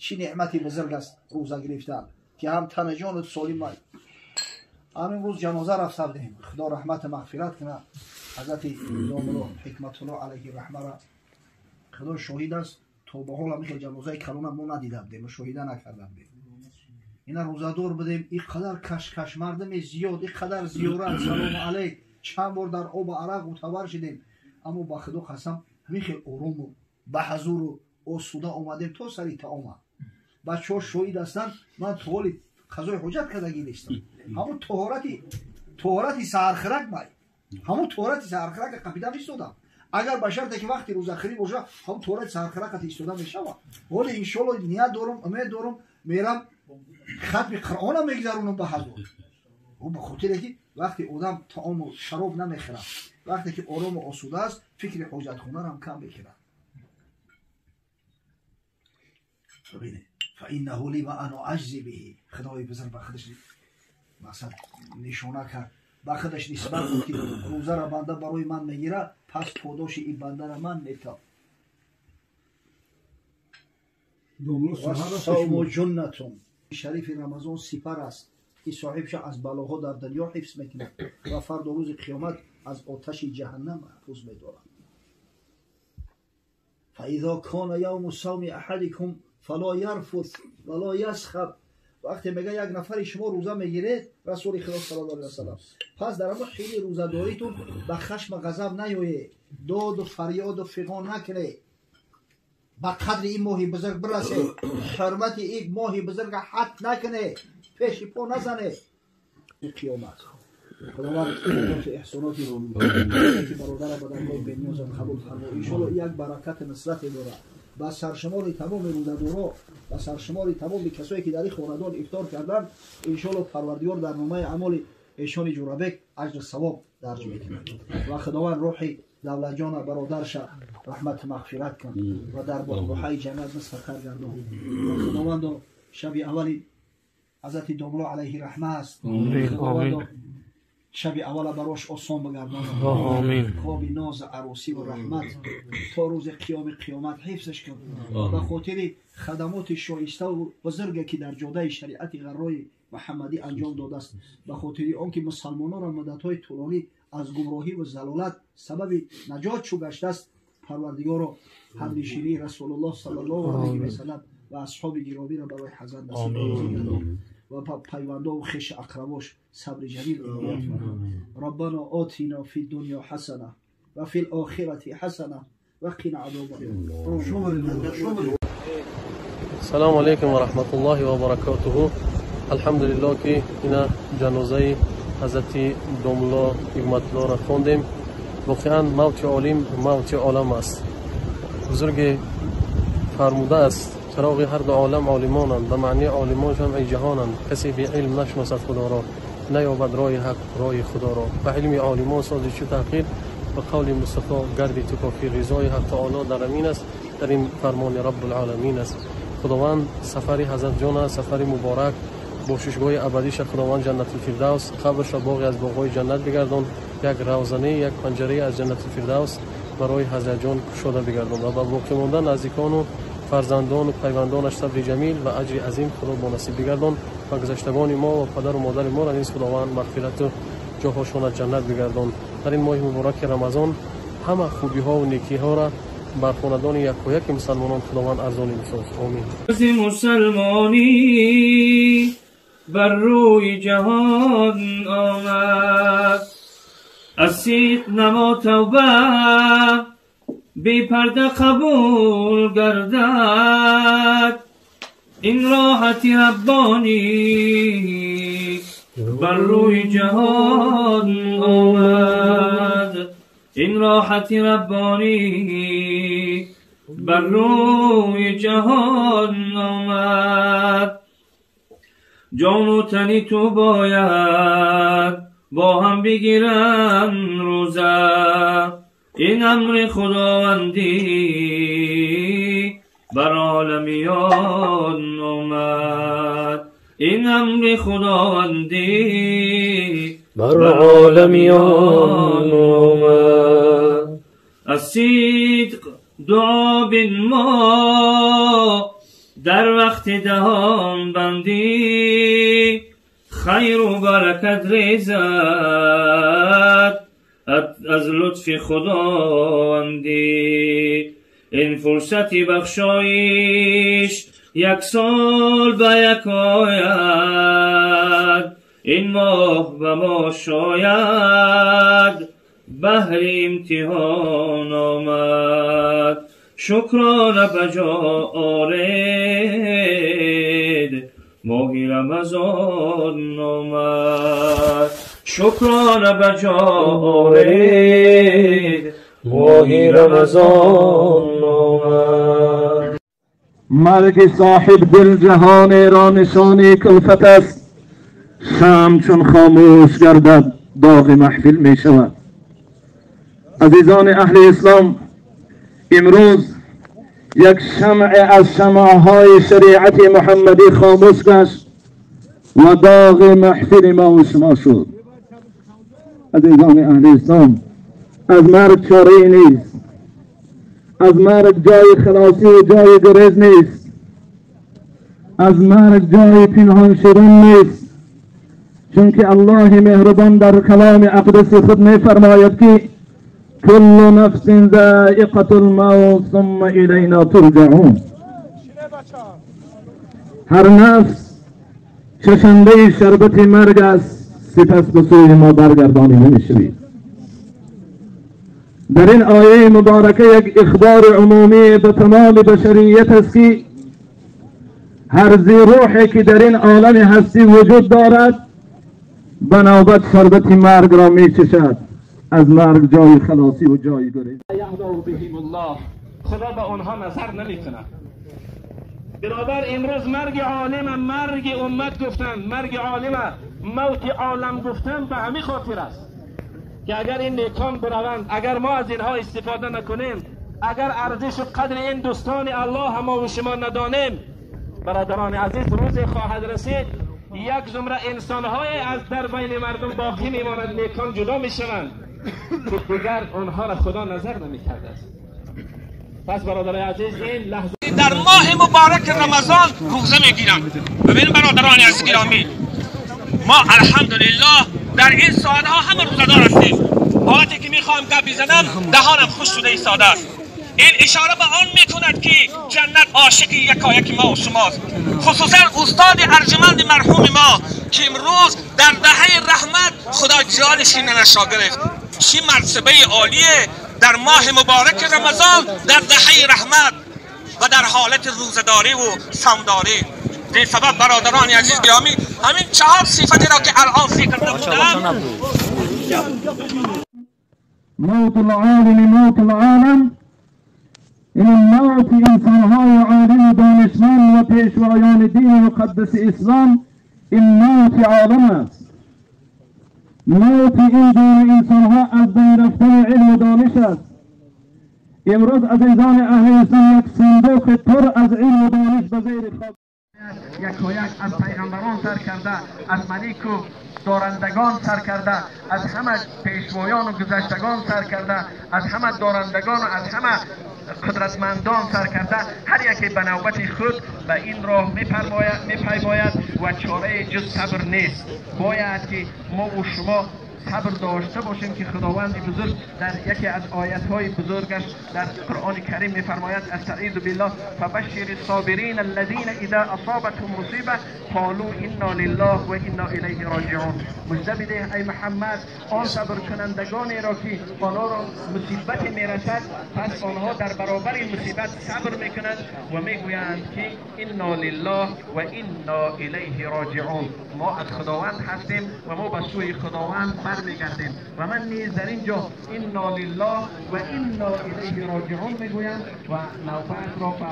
Чӣ неъмати бузург аст рӯза гирифтан, ки ҳам тана ҷонут солим аст. Ҳамин рӯз ҷаноза рафта будем. Худо раҳмату мағфират кунад ҳазрати домулло Ҳикматулло алайҳи раҳмара. Худо шоҳид аст, то ба ҳол ҳамин хел ҷанозаи калона мо надида будем, мушоҳида накарда будем. Ина рӯзадор будем, ин қадар кашкаш, мардуми зиёд, ин қадар зиёрат, салому алайк, чанд бор дар обу арақ мутавар шудем, аммо ба Худо қасам ҳамин хел орому ба ҳазуру осуда омадем то сари таома. Бачаҳо шоҳид ҳастанд, ман то ҳоли қазои ҳоҷат кардагӣ нестам. Ҳамун тоҳорати саҳархӯрак май, ҳамун тоҳорати саҳархӯрака қапида мистодам. Агар ба шарте ки вақти рӯзахӯрӣ боша, ҳамун тоҳорати саҳархӯраката истода мешава. Ҳоле иншоалло ният дорум, умед дорум, мерам хатми Қуръонам мегузаронам ба ҳазур. Ӯ ба хотире ки вақти одам таому шароб намехӯрад, вақте ки орому осуда аст, фикри ҳоҷатхонарам кам мекунад. Бибинед, фаиннаҳу ли ва ана аҷзи биҳи. Худои бузург ба худаш мақсад нишона кард, ба худаш нисбат дод ки рӯзара банда барои ман мегирад, пас подоши ин бандара ман метавам. Вассавму ҷуннатун. Шарифи Рамазон сипар аст ки соҳибша аз балоҳо дар дунё ҳифз мекунад ва фардо рӯзи қиёмат аз оташи ҷаҳаннам маҳфуз медорад. فإذا كان يوم صوم أحدكم فلا يرفث ولا يسخب. وقتی میگه یک نفری شما روزه میگیرید، رسول خدا صلی الله علیه و سلم، پس در اما خیلی روزه‌داریتون به خشم و غضب نیایید، داد و فریاد و فغان نکنید، به قدر این ماهی بزرگ برسید، حرمت این ماهی بزرگ حد نکنید، پیش پا نزنید. این قیامت خداوند احساناتی که برادر به درگاه بنیازم قبول فرما. انشاءالله یک برکت نصرت دارد ба саршумори тамоми рӯзадоро, ба саршумори тамоми касое ки дар ин хонадон ифтор карданд. Иншоалло Парвардигор дар номаи амоли эшони Ҷурабек аҷру савоб дарҷ мекунад ва Худованд рӯҳи Давлатҷона бародарша раҳмату мағфират кун ва дар боҳбоҳаи ҷаннат мустақар гардон. Ва Худовандо шаби аввали ҳазрати домулло алайҳи раҳма аст, Худовандо шаби аввала барош осон бигардон, хоби ноз арӯсӣ ва раҳмат то рӯзи қиёми қиёмат ҳифзаш кун. Ба хотири хадамоти шоиставу бузурге ки дар ҷодаи шариати ғаррои Муҳаммадӣ анҷом додааст, ба хотири он ки мусалмононро муддатҳои тӯлонӣ аз гумроҳӣ ва залолат сабаби наҷот чӯ гаштааст, Парвардигоро ҳамнишинии Расулуллоҳ саллаллоҳу алайҳи васаллам ва асҳоби гиромиро барои ҳазрат насиб гардон ва пайвандову хеши ақрабош сабри ҷамил иноят фармо. Раббана отина фи дунё ҳасана ва фи лохирати ҳасана ва қина азоба нор. Салому алайкум ва раҳматуллоҳи ва баракотуҳу. Алҳамдулиллоҳ ки ина ҷанозаи ҳазрати домулло Ҳикматуллоро хондем. Воқеан мавти олим мавти олам аст. Бузурге фармудааст: чароғи ҳар ду олам олимонанд, ба маънии олимон ҷамъи ҷаҳонанд. Касе беилм нашиносад Худоро, наёбад роҳи ҳақ роҳи Худоро. Ба илми олимон сози чӯ таҳқир, ба қавли Мустафо гарди ту кофир. Ризои ҳақ таоло дар амин аст, дар ин фармони Раббулоламин аст. Худованд сафари ҳазратҷона сафари муборак, бошишгоҳи абадиша Худованд Ҷаннатулфирдавс, қабрша боғе аз боғҳои ҷаннат бигардон, як равзане, як панҷарае аз Ҷаннатулфирдавс барои ҳазратҷон кушода бигардон ва ба боқӣ монда наздикону фарзандону пайвандонаш сабри ҷамил ва аҷри азим Худо бо насиб бигардон ва гузаштагони мо ва падару модари моро низ Худованд мағфирату ҷоҳошона ҷаннат бигардон. Дар ин моҳи мубораки Рамазон ҳама хубиҳову некиҳоро бар хонадони якояки мусалмонон Худованд арзонӣ бисоз. Омин. Мусалмонӣ бар рӯи ҷаҳон омад, аз сиқ намо тавба бепарда қабул гардад. Ин роҳати раббонӣ бар рӯи ҷаҳон омад, ин роҳати раббонӣ бар рӯи ҷаҳон омад. Ҷону тани ту бояд бо ҳам бигиранд рӯза, ин амри Худовандӣ бар оламиён омад, ин амри Худовандӣ бар оламиён омад. Аз сидқ дуо бинмо, در وقت دهان بندی خیر و برکت ریزد از لطف خداوندی. این فرصت بخشایش یک سال به یک آید، این ماه به ما شاید بهر امتحان آمد. شکرانه به جا آرید ماه رمضان آمد، شکرانه به جا آرید ماه رمضان آمد. مرگ صاحب دل جهان را نشانی کلفت است، شمع چون خاموش گردد داغ محفل می شود. عزیزان اهل اسلام، امروز یک شمع از شمعهای شریعت محمدی خاموش گشت و داغ محفل ما و شما شد. عزیزان اهل اسلام، از مرگ چاره نیست، از مرگ جای خلاصی و جای گریز نیست، از مرگ جای پنهان شدن نیست، چون که الله مهربان در کلام اقدس خود می فرماید که کل نفس ذائقة الموت ثم الینا ترجعون. هر نفس چشنده شربت مرگ است، سپس به سوی ما برگردانیده میشوید. در این آیه مبارکه یک اخبار عمومی به تمام بشریت است که هر ذی روحی که در این عالم هستی وجود دارد به نوبت شربت مرگ را میچشد. از مرگ جای خلاصی و جای گریز. بهم الله، خدا به آنها نظر نمیکند. برادر، امروز مرگ عالم مرگ امت گفتن، مرگ عالم موت عالم گفتن به همین خاطر است که اگر این نیکان بروند، اگر ما از اینها استفاده نکنیم، اگر ارزش و قدر این دوستان الله ما و شما ندانیم، برادران عزیز، روز خواهد رسید یک زمره انسانهای از در بین مردم باقی میماند، نیکان جدا میشوند که دیگر آنها را خدا نظر نمیکرده است. پس برادران عزیز، این لحظه در ماه مبارک رمضان روزه میگیرند. ببین برادران عزیز گرامی، ما الحمدلله در این ساعتها همه روزه‌دار هستیم. حالتی که میخواهم گپ بزنم دهانم خوش شده ایستاده است. این اشاره به آن میکند که جنت عاشق یکایک ما و شماست، خصوصا استاد ارجمند مرحوم ما که امروز در دهه رحمت خدا جانش ننش را گرفت. چه مرتبه عالیه در ماه مبارک رمضان در دهه رحمت و در حالت روزه‌داری و صومداری. این سبب برادران عزیز گرامی، همین 4 صفتی را که الان ذکر نمودم. موت العالم موت العالم، این موت انسانهای عالم و دانشمند و پیشوایان دین مقدس اسلام، این موت عالم است. موت این دین انسانها از بین رفتن علم و دانش است. امروز عزیزان اهل اسلام یک صندوق پر از علم و دانش به زیر خاک یکایک از پیغمبران سر کرده، از ملک و دارندگان سر کرده، از همه پیشوایان و گذشتگان سر کرده، از همه دارندگان و از همه قدرتمندان سر کرده، هر یکی به نوبت خود به این راه میپیماید و چاره جز صبر نیست. باید که ما و شما صبر داشته باشیم که خداوند بزرگ در یکی از آیت‌های بزرگش در قرآن کریم می‌فرماید: استعیذ بالله فبشر الصابرین الذین اذا اصابتهم مصیبه قالوا انا لله و انا الیه راجعون. مژده بده ای محمد آن صبر کنندگانی را که آنها را مصیبت میرسد، پس آنها در برابر مصیبت صبر میکنند و میگویند که انا لله و انا الیه راجعون. ما از خداوند هستیم و ما به سوی خداوند برمیگردیم. و من نیز در اینجا انا لله و انا الیه راجعون میگویم و نوبت را به